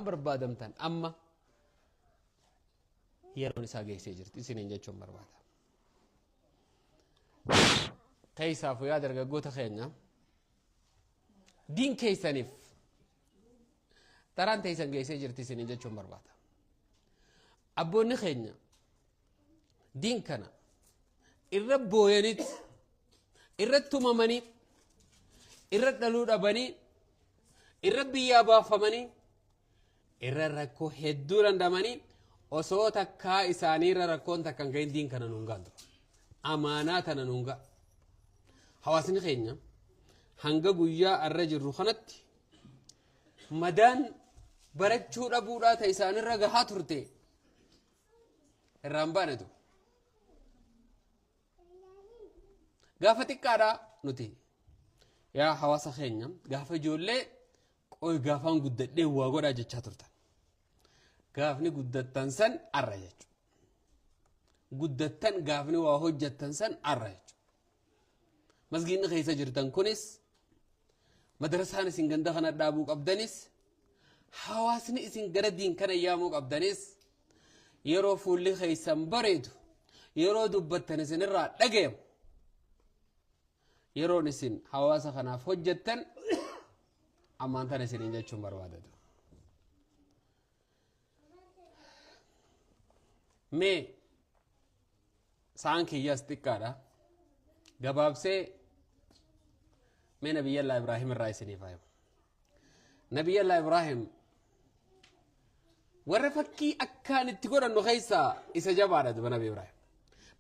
barbaadamtan amma yeroon isaa geessee jirti isiniin jechuun barbaada. Keessaafuu yaa dargaggoota keenya diin keessaniif taraan teessan geessee jirti isiniin jechuun barbaada. Abboonni keenya diin kana irra booyaniit, irra tumamanii, irra dhaluu dhabanii, irra biyyaa baafamanii, irra rakkoo hedduu dandamanii osoo takkaa isaanii irra rakkoon takka hin gahin diin kana nuun gaantu. Amaanaa tana nuun ga'a. Hawaasni keenya hanga guyyaa arra jirru kanatti madaan barachuu dhabuudhaa ta isaanirra gahaa turte irraan baanetu. Gaafa xiqqaadhaa nuti yaa hawaasa keenya gaafa ijoollee qoy gaafaan guddadhee waa godhaa jechaa turtan. Gaafni guddattan san arra jechuudha. Guddattan gaafni waa hojjettan san arra jechuudha. Masgiidni keessa jirtan kunis, madrasaan isin ganda kana dhaabuu qabdanis, hawaasni isin gara diin kana yaamuu qabdanis, yeroo fuulli keessan bareedu, yeroo dubbattan isin irraa dhagayamu, yeroon isin hawaasa kanaaf hojjettan ammaan tana isiniin jechuun barbaadatu. Mee sa'aan kiyyaas xiqqaadha. Gabaabsee mee Nabiyyallaa Ibraahim irraa isiniif haa himu. Nabiyyallaa Ibraahim warra fakkii akkaan itti godhannu keessaa isa jabaadha duba Nabi Ibraahim.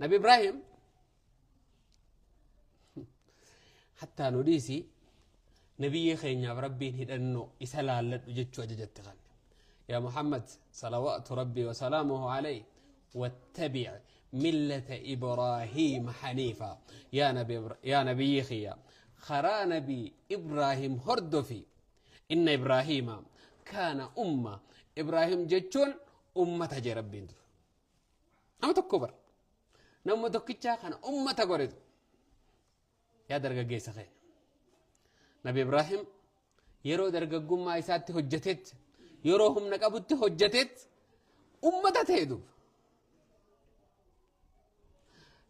Nabi Ibraahim hattaa nu dhiisi, nabiyyii keenyaaf Rabbiin hidhannoo isa laalladhu jechuu ajajatti kanne. Yaa Muhammad salawaatu Rabbii wa salaamuhu alayhi, wattabi' millata Ibraahiim haniifa. Yaa nabi, yaa nabiyyii kiyya, karaa Nabi Ibraahim hordofi. Inna Ibraahiima kaana umma. Ibraahim jechuun ummata jee Rabbiin dura. Nama tokko bara. Nama tokkichaa kana ummata godhetu. Yaa dargaggeessa keenya. Nabi Ibraahim yeroo dargaggummaa isaatti hojjetetti, yeroo humna qabutti hojjetetti ummata ta'e duuba.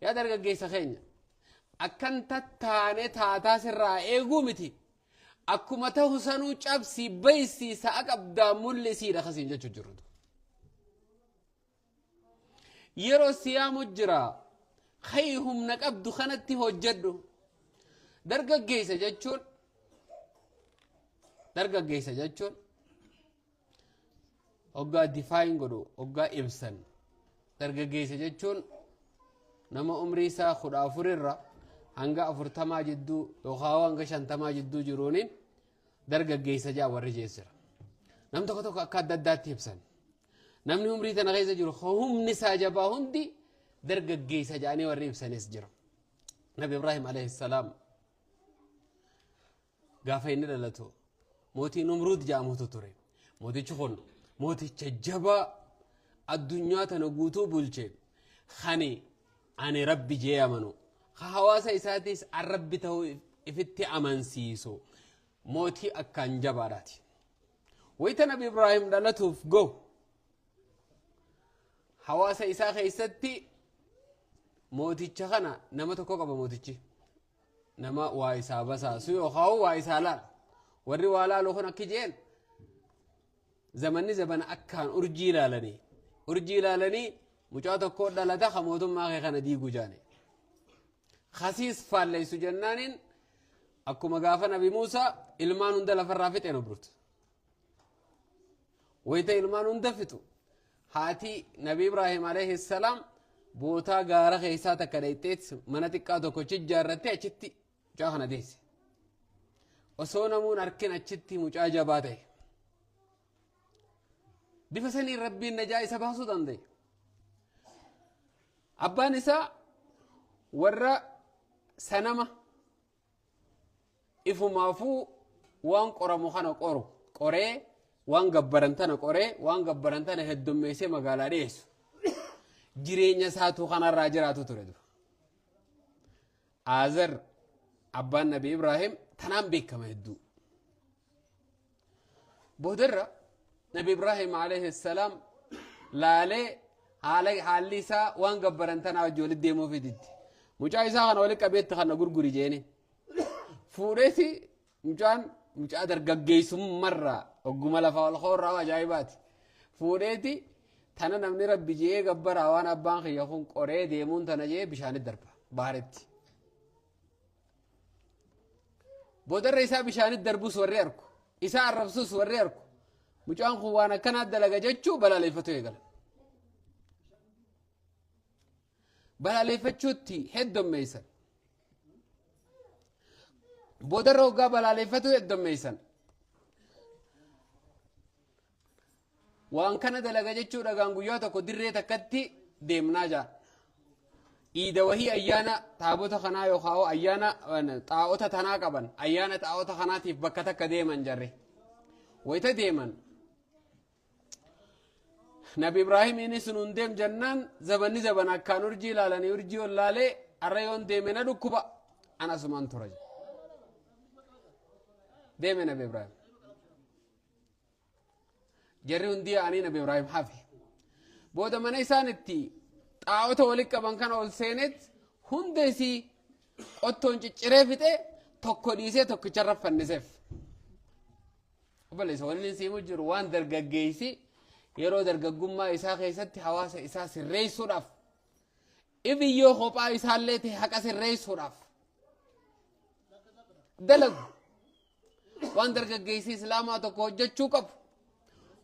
Yaa dargaggeessa keenya, akkan tattaane taataa sirraa eeguu miti. Akkuma ta'u sanuu cabsii baysii sa'a qabdaa mul'isiidha kasiin jechuu jirru. Yeroo siyaamu jira, kai humna qabdu kanatti hojjedhu. Dargaggeessa jechuun hoggaa define godhu, hoggaa ibsan, dargaggeessa jechuun nama umrii isaa 14 irra hanga 40 jidduu yookaan hanga 50 jidduu jiruuniin dargaggeessa jaa warri jeessira. Nam tokko tokko akka adda addaatti ibsan. Namni umrii tana keessa jiru humni isaa jabaa hundi dargaggeessa jedhanii warri ibsanis jira. Nabi Ibraahim alayhi salaam gaafa inni dhalatu mootii Numruud jedhamutu ture. Mootichi kun mooticha jabaa addunyaa tana guutuu bulche, kani ani Rabbi jee amanu, ka hawaasa isaatiis an Rabbi ta'uu ifitti amansiisu, mootii akkaan jabaadhaati. Wayita Nabi Ibraahim dhalatuuf go hawaasa isaa keessatti mooticha kana nama tokko qaba. Mootichi nama waa isaa basaasu yookaan waa isaa laalu. Warri waa laalu kun akki jeen, zamanni zabana akkaan urjii ilaalanii mucaa tokko dhalata ka mootummaa kee kana diigu jaane, kasiis faalleysu jennaaniin, akkuma gaafa Nabi Muusaa ilmaan hunda lafarraa fixe Numruud. Wayita ilmaan hunda fixu haati Nabi Ibraahim alayhi salaam bootaa gaara keessaa takka dhayxeet mana xiqqaa tokko ijaarrattee achitti mucaa kana deesse. Osoo namuun harkin achitti mucaa jabaa ta'e. Bifa saniin Rabbiin najaa isa baasuu danda'e. Abbaan isaa warra sanama ifumaafuu waan qoramu kana qoru qoree, waan gabbaran tana qoree, waan gabbaran tana heddummeessee magaalaa dhiyeessu. Jireenya isaatu kanarraa jiraatu ture dura. Aazar abbaan Nabi Ibraahim tanaan beekama hedduu. Boodarra Nabi Ibraahim alayhi salaam laalee haalli isaa waan gabbaran tanaa wajji walitti deemuuf diddi. Mucaa isaa kana walitti qabeetti kana gurguri jeeni. Fuudheeti mucaan mucaa dargaggeessummarraa ogguma lafa ol koorraa ajaa'ibaati. Fuudheeti tana namni rabbi jee gabbaraa waan abbaan kiyya kun qoree deemuun tana jee bishaanitti darba baaretti. Boodarra isaa bishaanitti darbus warri arku, isaa arrabsus warri arku, mucaan kun waan akkanaa dalaga jechuu balaaleffatu eegala. Balaaleffachuutti heddommeessan. Boodarra hoggaa balaaleffatu heddommeessan. Waan kana dalaga jechuu dhagaan guyyaa tokko dirree takkatti deemnaa jaa. Iida wahii ayyaana taabota kanaa yookaan ayyaana xaa'ota tanaa qaban ayyaana xaa'ota kanaatiif bakka takka deeman jarre. Wayita deeman. Nabi Ibraahim inni sun hundeem jennaan zabanni zaban akkaan urjii ilaalanii urjii ollaalee arra yoon deeme na dhukkuba ana asumaan tura. Deeme Nabi Ibraahim. Jarri hundi yaa'anii Nabi Ibraahim hafe. Booda mana isaan itti xaa'ota walitti qaban kana ol seenet hunda isii qottoon cicciree fixee tokko dhiisee tokkicharra fanniseef. Obboleessa wanni siimu jiru waan dargaggeessi yeroo dargaggummaa isaa keessatti hawaasa isaa sirreessuudhaaf ibiyyoo kophaa isaallee ta'e haqa sirreessuudhaaf dalagu. Waan dargaggeessi islaamaa tokko hojjechuu qabu.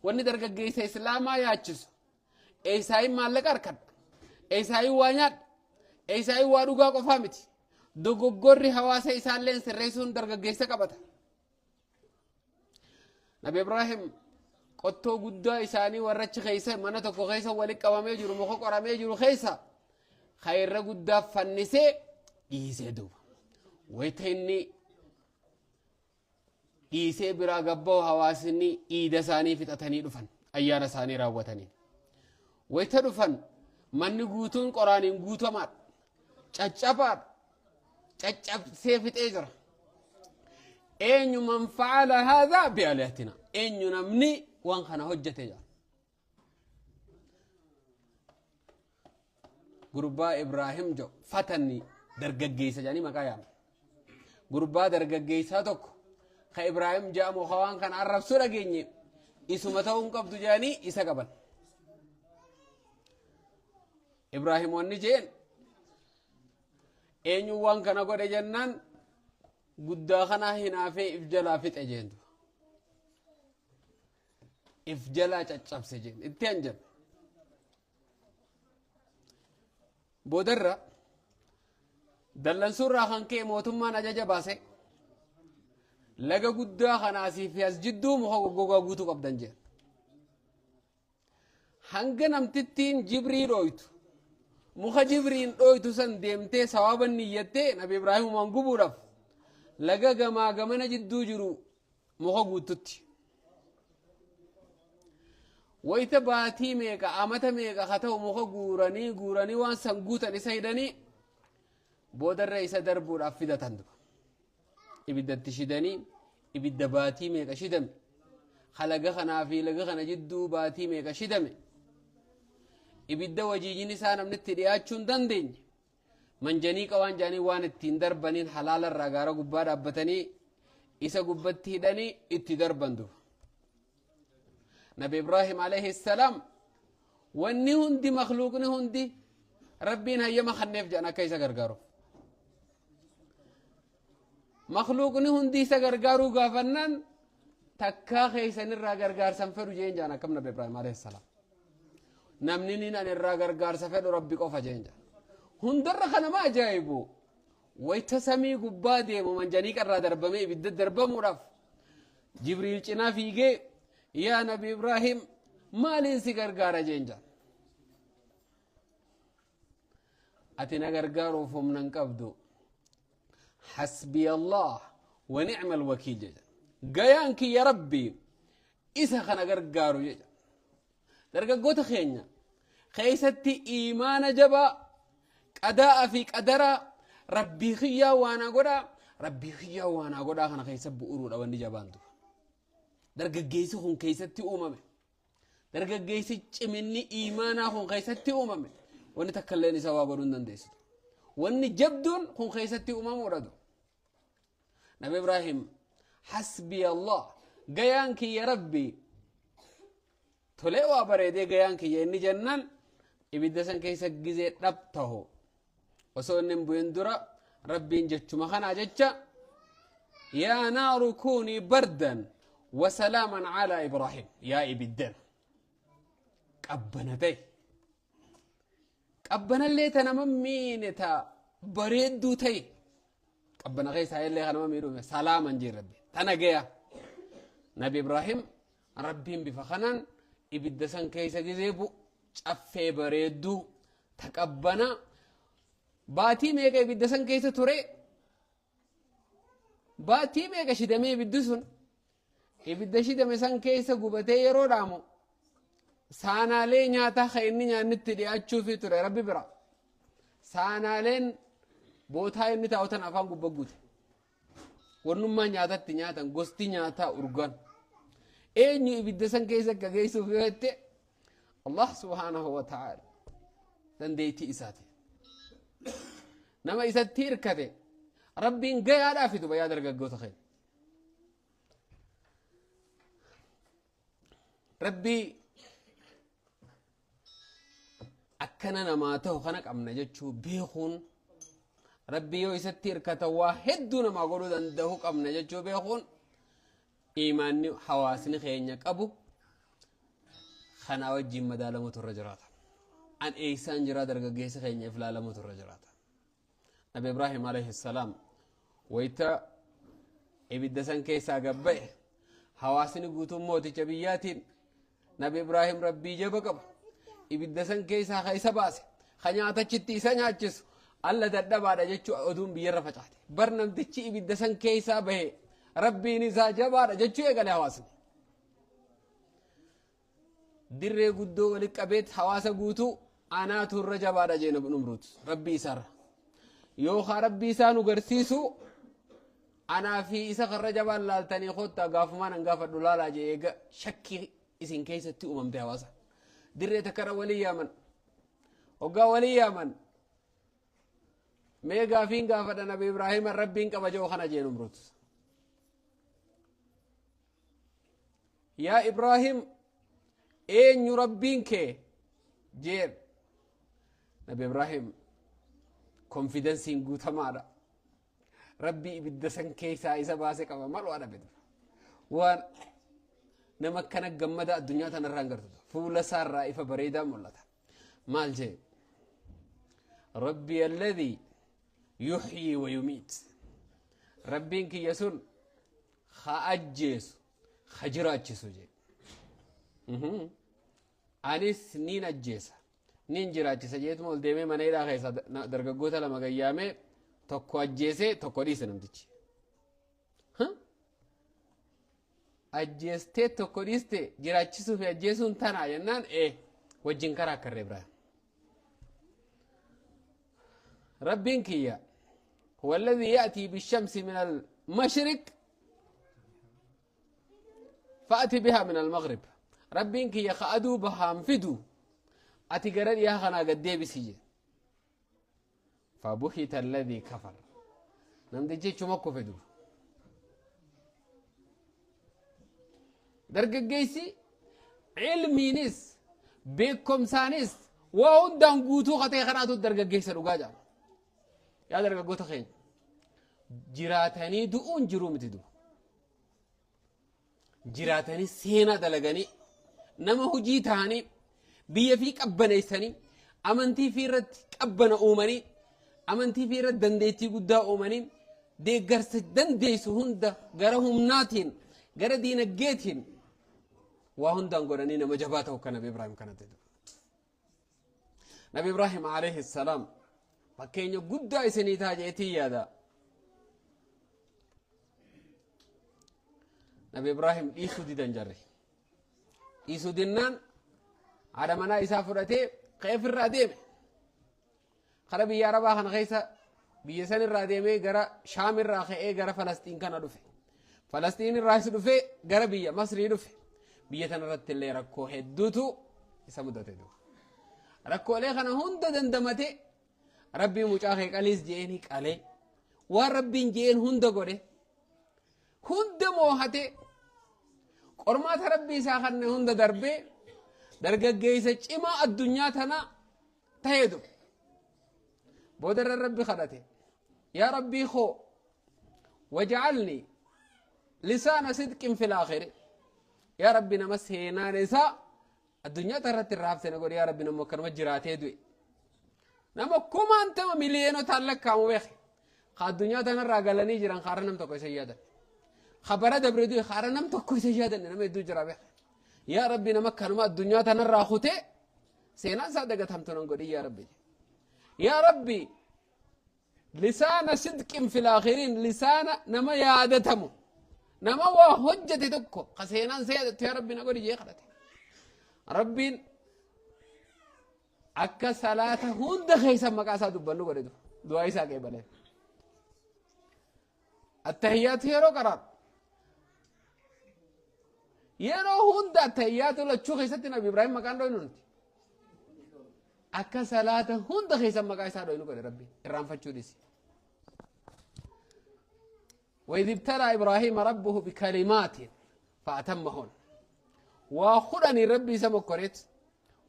Wanni dargaggeessa islaamaa yaachisu eessaayin maallaqa harkadha, eessaayin waa nyaadha, eessaayin waa dhugaa qofaa miti. Dogoggorri hawaasa isaallee sirreessuun dargaggeessa qabata. Nabi Ibraahim qottoo guddaa isaanii warra achi keessa mana tokko keessa walitti qabamee jiru muka qoramee jiru keessa khayirra guddaa fannisee dhiisee duuba. Wayita inni dhiisee biraa gabba'u hawaasni iida isaanii fixatanii dhufan ayyaana isaanii raawwatanii. Wayita dhufan manni guutuun qoraaniin guutamaadha. Caccabaadha. Caccabsee fixee jira. Eenyu man facala haadhaa bi'aalihatina. Eenyu namni waan kana hojjete jira. Gurbaa Ibraahim jedhu fatanni dargaggeessa jedhanii maqaa yaama. Gurbaa dargaggeessaa tokko ka Ibraahim jedhamu ka waan kana arrabsuu dhageenye isuma ta'uu hin qabdu jedhanii isa qaban. Ibraahim wanni jeen eenyu waan kana godhe jennaan guddaa kanaa hinaafee if jalaa fixe jeentu. If jalaa caccabse jeen itti hanjame. Boodarra dallansuurraa kan ka'e mootummaan ajaja baase laga guddaa kanaasii fi as jidduu muka goggogaa guutuu qabdan jeen. Hanga namtittiin jibrii dhooytu muka jibriin dhooytu san deemtee sawaaba niyyattee Nabi Ibraahimumaan gubuudhaaf laga gamaa gamana jidduu jiru muka guututti. Wayita baatii meeqa amata meeqa haa ta'u muka guuranii guuranii waan san guutan isa hidhanii boodarra isa darbuudhaaf fidatan dura. Ibiddatti shidanii ibidda baatii meeqa shidame halaga kanaa fi laga kana jidduu baatii meeqa shidame ibidda wajiijin isaa namni itti dhiyaachuu hin dandeenye manjanii qawaan jaanii waan ittiin darbaniin halaalarraa gaara gubbaa dhaabbatanii isa gubbatti hidhanii itti darban dura. Nabi Ibraahim alayhi salaam wanni hundi makhluuqni hundi rabbiin hayyama kenneef jedhan akka isa gargaaruuf. Makhluuqni hundi isa gargaaruu gaafannaan takkaa keessanirraa gargaarsan fedhu jeen jedhan akkam Nabi Ibraahim alayhi salaam. Namni niin ani irraa gargaarsa fedhu rabbi qofa jeen jedhan. Hundarra kanama ajaa'ibu wayita samii gubbaa deemu manjanii qarraa darbamee ibidda darbamuudhaaf Jibriil cinaa fiigee yaa Nabi Ibraahim maaliin si gargaara jeen jedhan. Ati na gargaaruuf humna hin qabdu. Hasbiya Allah wa ni'mal wakiil jedha. Gayaan kiyya rabbi isa kana gargaaru jedha. Dargaggoota keenya keessatti iimaana jabaa qadaa'a fi qadaraa rabbii kiyyaa waanaa godhaa rabbii kiyyaa waanaa godhaa kana keessa bu'uuruudha wanni jabaan duba. Dargaggeessi kun keessatti uumame. Dargaggeessi ciminni iimaanaa kun keessatti uumame wanni takka illeen isa waa godhuu hin dandeessitu. Wanni jabduun kun keessatti uumamuudha du. Nabi Ibraahim hasbi Allah gayaan kiyya rabbi tolee waa bareedee gayaan kiyya inni jennaan ibidda san keessa gizee dhab tahu osoo inni hin bu'in dura rabbiin jechuma kanaa jecha yaa naaru kuunii bardan wasalaaman calaa Ibraahim yaa ibiddan qabbana ta'e qabbanallee ta nama miine ta bareedduu ta'e qabbana keessaa illee kan nama miidhume salaaman jee rabbi tana gaya Nabi Ibraahim rabbiin bifa kanaan ibidda san keessa gizee bu'u caffee bareedduu ta qabbana baatii meeqa ibidda san keessa ture baatii meeqa shidamee ibiddi sun ibidda shidame san keessa gubatee yeroo dhaamu saanaalee nyaataa kan inni nyaannitti dhi'aachuufi ture rabbi bira saanaaleen bootaa inni taa'u tan afaan gubba guute wannummaa nyaatatti nyaatan gosti nyaataa urgaan eenyu ibidda san keessa akka geessuuf yoo jette Allah subhaanahu wa ta'ala dandeettii isaati nama isatti hirkate rabbiin gayaadhaa fidu bayyaa dargaggoota keenya rabbii akkana namaa ta'u kana qabna jechuu beekuun rabbii yoo isatti hirkata waa hedduu namaa godhuu danda'u qabna jechuu beekuun iimaanni hawaasni keenya qabu kanaa wajjin madaalamutu irra jiraata. An eeysaan jiraa dargaggeessi keenya if laalamutu irra jiraata. Nabi Ibraahim alayhi salaam wayita ibidda san keessaa gabba'e hawaasni guutuun mooticha biyyaatiin Nabi Ibraahim rabbii jaba qaba. Ibidda san keessaa ka isa baase ka nyaatachitti isa nyaachisu alla dadhabaadha jechuu oduun biyyarra facaate. Bar namtichi ibidda san keessaa bahe rabbiin isaa jabaadha jechuu eegale hawaasni. Dirree guddoo wali qabeet hawaasa guutuu anaatu irra jabaadha jee Numruud rabbii isaarra. Yookaan rabbii isaa nu garsiisu anaa fi isa karra jabaan laaltanii kottaa gaafumaan an gaafadhu laalaa jee eega shakkii isin keessatti uumamte hawaasa. Dirree takkarra walii yaaman. Hoggaa walii yaaman. Mee gaafiin gaafadha Nabi Ibraahim rabbiin qaba jedhu kana jee Numruud. Yaa Ibraahim eenyu rabbiin kee jeen. Nabi Ibraahim konfidensiin guutamaadha. Rabbii ibidda san keessaa isa baase qaba mal waan dhabe. Waan nama akkana gammada addunyaa tanarraa hin gartu. Fuula isaarraa ifa bareedaa mul'ata. Maal jee? Rabbi alladhii yuhyii wa yumiit. Rabbiin kiyya sun ha ajjeesu ha jiraachisu jee. Anis niin ajjeesa niin jiraachisa jeetuma ol deemee mana hidhaa keessa dargaggoota lama gayyaamee tokko ajjeesee tokko dhiise namtichi. Ajjeestee tokko dhiiste jiraachisuu fi ajjeesuun tanaa jennaan ee wajjin karaa akka irra Ibraahim. Rabbiin kiyya huwa alladhii ya'tii bishamsi min al-mashriq fa'ati bihaa min al-maghrib. Rabbiin kiyya ka aduu bahaan fidu ati gara dhiyaa kanaa gad deebisi jedhe. Fabuhita alladhii kafar. Namtichi achuma kufe duuba. Dargaggeessi ilmiinis beekumsaanis waa hundaan guutuu katee kanaatu dargaggeessa dhugaa jedhama. Yaa dargaggoota keenya jiraatanii du'uun jiruu miti duuba. Jiraatanii seenaa dalaganii nama hojii ta'anii biyya fi qabbaneessanii amantii fi irratti qabbana uumanii amantii fi irratti dandeettii guddaa uumanii deeggarsa dandeessu hunda gara humnaatiin gara diinaggeetiin waa hundaan godhanii nama jabaa ta'u akka Nabi Ibraahim kanatti. Nabi Ibraahim alayhi salaam fakkeenya guddaa isinii ta'a jeetii yaada. Nabi Ibraahim dhiisuu didan jarri. Dhiisuu dinnaan haadha manaa isaa fudhatee ka'ee ofirraa deeme. Kara biyya Arabaa kana keessa biyya san irraa deemee gara Shaam irraa ka'ee gara Falasxiin kana dhufe. Falasxiin irraas dhufee gara biyya Masrii dhufe. Biyya tanarratti illee rakkoo hedduutu isa mudate duuba. Rakkoolee kana hunda dandamate Rabbiin mucaa kee qaliis je'een qalee waan Rabbiin je'een hunda godhe hunda moohate qormaata Rabbii isaa kanne hunda darbee dargaggeessa cimaa addunyaa tana tahee duuba. Boodarra Rabbi kadhate yaa Rabbii koo waj'alni lisaana sidqin fil aakhiri yaa Rabbi nama seenaan isaa addunyaa tanarratti irraa hafte na godhe yaa Rabbi nama akkanuma jiraatee du'e nama kumaantama miliyoenotaan lakkaa'amu beeke ka addunyaa tanarraa galanii jiran kaara nam tokko isa yaadan ka bara dabre du'e kaara nam tokko isa yaadan nama hedduu jira beeke yaa Rabbi nama akkanuma addunyaa tanarraa kutee seenaan isaa dagatamtu nan godhi yaa Rabbi yaa Rabbi lisaana sidqin fil aakhiriin lisaana nama yaadatamu nama waa hojjete tokko ka seenaan isa yaadattu yaa Rabbi na godhi jee kadhate. Rabbiin akka salaata hunda keessa maqaa isaa dubbannu godhe du'aa isaa qeebalee. Attahiyyaatu yeroo qaraan yeroo hunda attahiyyaatu lachuu keessatti Nabi Ibrahim maqaan dhoynu nuti. Akka salaata hunda keessa maqaa isaa dhoynu godhe Rabbi irraanfachuu dhisi. وإذ ابتلى إبراهيم ربه بكلمات فأتمهن وخدني ربي سمكرت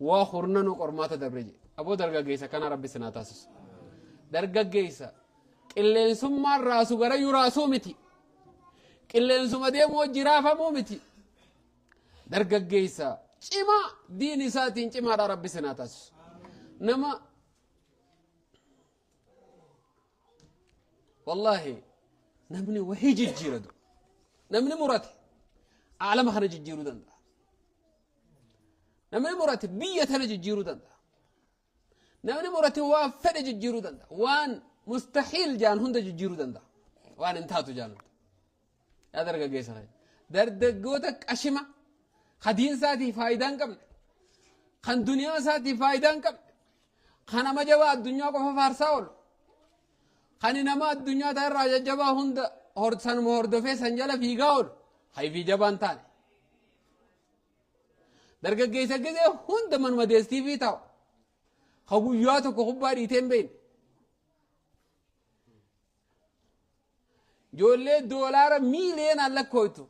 وخرنن قرمات دبرجي أبو درجة جيسا كان ربي سناتاسس درجة جيسا qilleensummaan raasu garayyuu raasuu miti qilleensuma deemu wajji raafamuu miti dargaggeessa cimaa diin isaatiin cimaadha rabbi sinaa taasisu nama wallaahi namni wahii jijjiiratu namni murate aalama kana jijjiiruu danda'a namni murate biyya tana jijjiiruu danda'a namni murate waa fedhe jijjiiruu danda'a waan mustaxiil jaan hunda jijjiiruu danda'a waan hin taatu jaan hunda yaa dargaggeessa keenya dargaggoota qashima hadiin isaatii faayidaa hin qabne kan duniyaa isaatii faayidaa hin qabne kan nama jabaa addunyaa qofa faarsaa oolu kan nama addunyaa ta'e irraa jajjabaa hunda sanuma hordofee san jala fiigaa oolu hayfii jabaa hin taane dargaggeessa gizee hunda manuma deestiifii taa'u ka guyyaa tokko kubbaa dhiitee hin beekne ijoollee doolaara miiliyoonaan lakkooytu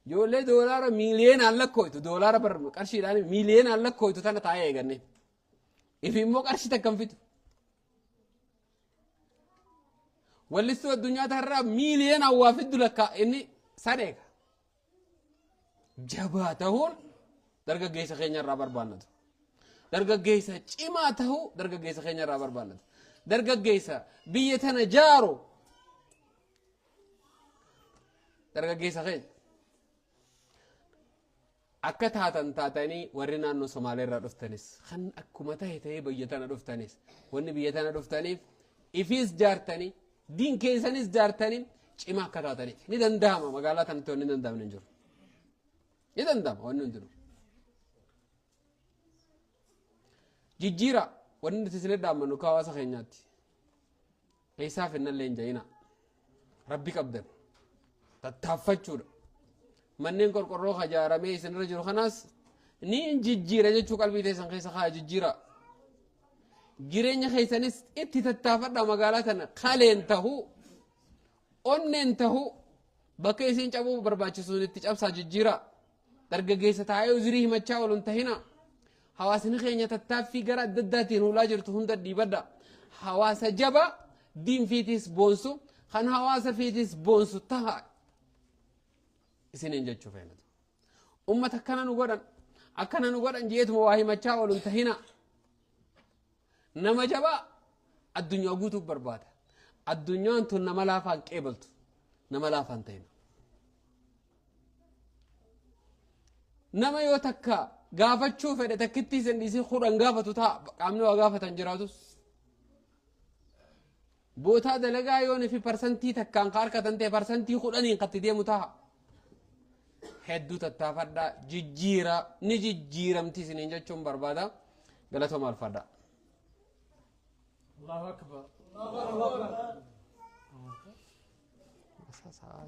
ijoollee doolaara miiliyoonaan lakkooytu doolaara bar qarshiidhaan miiliyoonaan lakkooytu tana taa'ee eeganne ifi immoo qarshii takka hin fitu wallistuu addunyaa tanarraa miiliyoonaan waa fiddu lakkaa inni san eega jabaa ta'uun dargaggeessa keenya irraa barbaannatu dargaggeessa cimaa ta'uu dargaggeessa keenya irraa barbaannatu dargaggeessa biyya tana jaaru dargaggeessa keenya akka taatan taatanii warri naannoo Somaalee irraa dhuftanis kan akkuma tahe tahee biyya tana dhuftanis wanni biyya tana dhuftaniif ifiis jaartanii diin keessanis jaartanii cimaa akka taataniif ni danda'ama magaalaa tanatti wanni hin danda'amne hin jiru ni danda'ama wanni hundinuu jijjiira wanni nuti isin dhaammannu akka hawaasa keenyaatti eessaaf innallee hin ja'ina rabbi qabdan tattaaffachuudha manneen qorqorroo ijaaramee isinirra jiru kanaas ni jijjiira jechuu qalbii teessan keessa kaa jijjiira jireenya keessanis itti tattaafadha magaalaa tana kaleen tahuu onneen tahuu bakka isin cabuu barbaachisuun itti cabsaa jijjiira dargaggeessa taa'ee uzirii himachaa oolu hin tahina hawaasni keenya tattaaffii gara adda addaatiin hulaa jirtu hunda dhiibadha hawaasa jaba diin fiitis boonsu kan hawaasa fiitis boonsu taha isiniin jechuu feenatu ummata akkana nu godhan akkana nu godhan jeetuma waa himachaa oolu hin tahina nama jabaa addunyaa guutuuf barbaada addunyaan tun nama laafaan qeebaltu nama laafaan tahina nama yoo takka gaafachuu fedhe takkitti isin dhiisee kudhan gaafatu ta'a qaamni waa gaafatan jiraatus bootaa dalagaa yoon fi parsantii takkaan ka harkatan ta'e parsantii kudhaniin katti deemu ta'a hedduu tattaafadhaa jijjiira ni jijjiiramti isiniin jechuun barbaada galatooma alfadhaa. Allahu Akbar.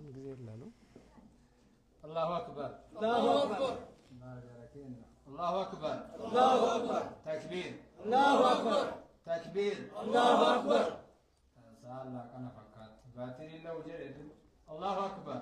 ጊዜ ይላሉ። Allahu akbar. Allahu akbar. Allahu akbar. Allahu akbar. Takbiir. Allahu akbar. Takbiir. Allahu akbar. Saala kana fakkaatti. Baatirii lahu jedhetu. Allahu akbar.